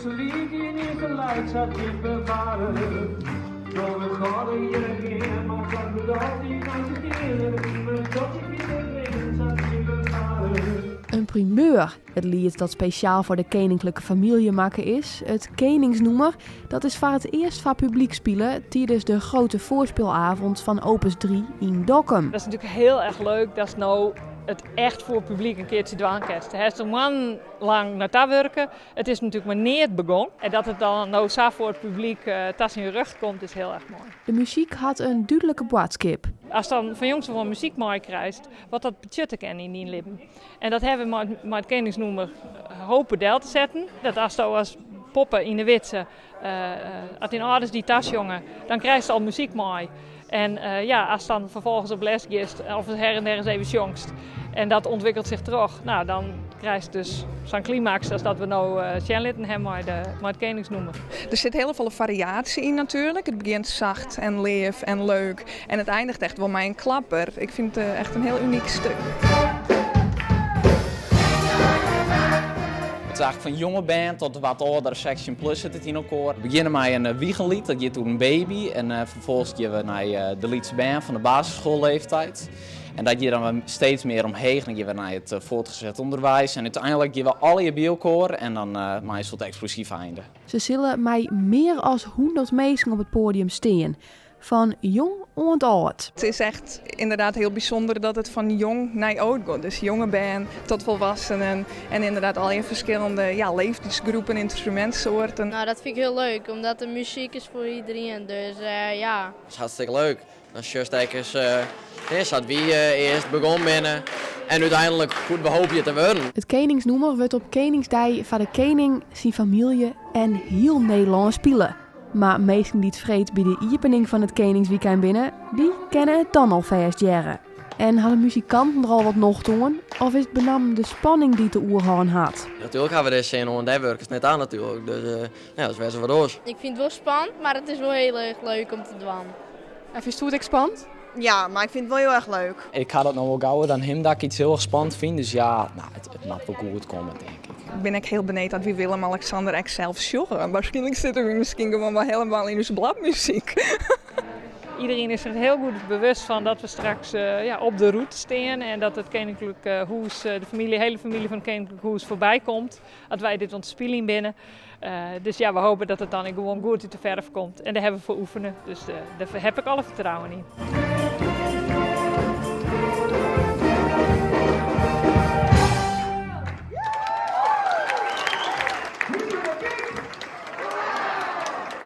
lytse liet yn de leit sa't je beware. Troch it gouden hjir mar dat wurdt altyd nei te kearen. Dat je bringen sa't je beware. In primeur, it liet dat spesjaal foar de keninklike famylje makke is, it Keningsnûmer, dat is foar it earst foar publyk spile tidens de Grote Voorspeelavond fan Opus 3 yn Dokkum. Dat is natuerlik hiel erch leuk datst no it echt foar publyk in keartsje dwaan kinst. Dêr hast moannen lang nei ta wurke. It is natuerlik mar neat begûn. En dat it dan no sa foar it publyk ta syn rjocht komt is hiel erch moai. De muzyk hat in dúdlike boadskip. Ast dan fan jongs ôf oan muzyk meikrijst, wat dat betsjutte kin yn dyn libben. En dat hawwe we mei it Keningsnûmer hope del te setten. Dat asto as poppe yn 'e widze, as dyn âlders dy tasjonge, dan krijst al muzyk mei. En ja, ast dan ferfolgens op les giest of her en der ris even sjongst en dat ûntwikkelt sich troch, nou dan krijst dus sa'n klimaks as dat we no sjen litten hawwe mei it Keningsnûmer. Der sit hiele folle fariaasje yn natuerlik. It begjint sacht en leaf en leuk en it einiget echt wol mei in klapper. Ik fyn it echt in hiel unyk stik. It is eigentlik fan jonge bern tot wat âldere 16 plus sit it yn elkoar. We begjinne mei in wigenliet, dat giet oer in baby. En ferfolgens gean we nei de lytse bern fan de basisschoolleeftijd. En dat giet dan steeds mear omheech. Dan gean we nei it voortgezet onderwijs. En úteinlik gean we allegear by elkoar en dan mei in soart eksplosyf einde. Se sille mei mear as 100 minsken op it poadium stean, fan jong oant âld. It is echt ynderdaad hiel bysûnder dat it fan jong nei âld giet. Dus jonge bern tot volwassenen en ynderdaad allegear ferskillende ja, leeftydsgroepen, ynstrumentsoarten. Nou, dat fyn ik hiel leuk, omdat de muzyk is foar iderien, dus ja. Dat is hartstikke leuk. Dan sjochst ek ris sa't wy earst begûn binne en úteinlik hoe't we hoopje te wurden. It Keningsnûmer wurdt op Keningsdei foar de kening, syn famylje en hiel Nederlân spile. Mar minsken dy't freed by de iepening fan it Keningswykein binne, dy kinne it dan alfêst hearre. En ha de muzikanten der al wat nocht oan of is it benammen de spanning dy't de oerhân hat? Natuerlik ha we der sin oan, dêr wurkest net oan natuerlik. Dus ja, dat is wer sa wat oars. Ik fyn it wol spannend, mar it is wol hiel erch leuk om te dwaan. En fynsto it ek spannend? Ja, mar ik fyn it wol hiel erch leuk. Ik ha dat no wol gauwer dan him dat ik iets hiel erch spannend fyn, dus ja, no, it moat wol goed komme tink ik. Ik bin ek hiel benijd at wy Willem-Alexander ek sels sjogge. Waarskynlik sitte wy miskien gewoan wol hielendal yn ús bladmuzyk. Iedereen is sich hiel goed bewust fan dat we straks ja, op de rûte stean en dat it Keninklik Hûs, de famylje, hele famylje fan it Keninklik Hûs foarby komt as wy dit oan it spyljen binne. Dus ja, we hoopje dat it dan ek gewoan goed út de ferf komt. En dêr hawwe we foar oefene, dus dêr haw ik alle fertrouwen yn.